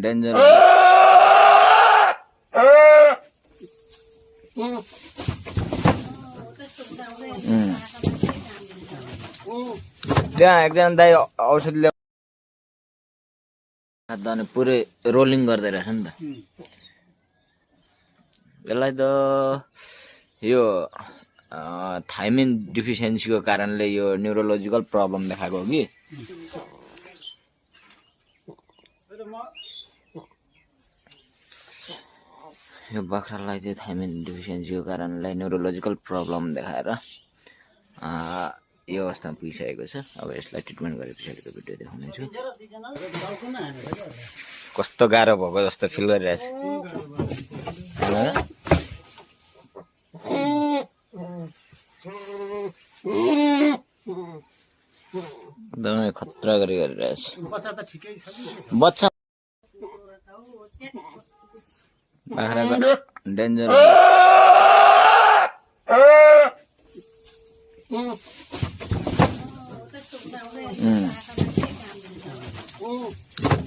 Danger त्यहाँ एकजना दाइ औषध ल्याउनु पुरै रोलिङ गर्दै रहेछ नि त यसलाई त यो थाइमिन डिफिसियन्सीको कारणले यो न्युरोलोजिकल प्रब्लम देखाएको हो कि यो बाख्रालाई चाहिँ थाइमिन डिफिसियन्सीको कारणले न्युरोलोजिकल प्रब्लम देखाएर यो अवस्थामा पुगिसकेको छ। अब यसलाई ट्रिटमेन्ट गरे पछाडिको भिडियो देखाउनेछु। कस्तो गाह्रो भएको जस्तो फिल गरिरहेछ एकदमै खतरा गरी गरिरहेछ। बच्चा बाख्राको डेन्जर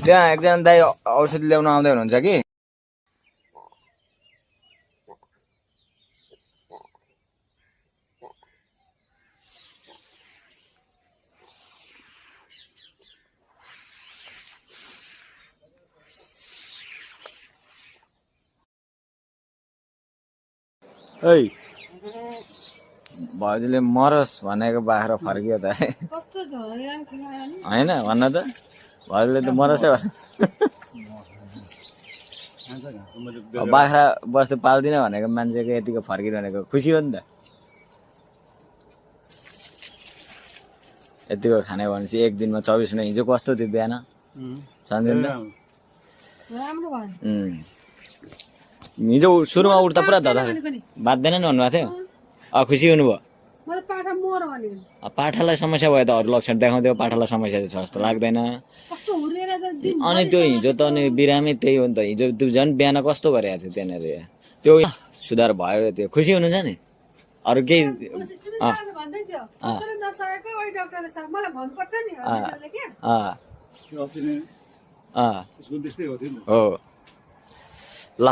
त्यहाँ एकजना दाइ औषध ल्याउन आउँदै हुनुहुन्छ कि भाउजूले मरोस् भनेको बाख्रा फर्कियो त होइन भन्न त भाउजूले त मरोसै बाख्रा बस्तु पाल्दिनँ भनेको मान्छेको यतिको फर्किरहेको खुसी हो नि त। यतिको खाने भनेपछि एक दिनमा 24 घण्टा हिजो कस्तो थियो बिहान सम्झिँदैन हिजो सुरुमा उठ्दा पुरा धदा बाँच्दैन नि भन्नुभएको थियो खुसी हुनुभयो पाठालाई समस्या भयो त अरू लक्षण देखाउँथ्यो पाठालाई समस्या छ जस्तो लाग्दैन अनि त्यो हिजो त अनि बिरामी त्यही हो नि त हिजो त्यो झन् बिहान कस्तो गरेको थियो त्यहाँनिर त्यो सुधार भयो त्यो खुसी हुनुहुन्छ नि अरू केही हो ल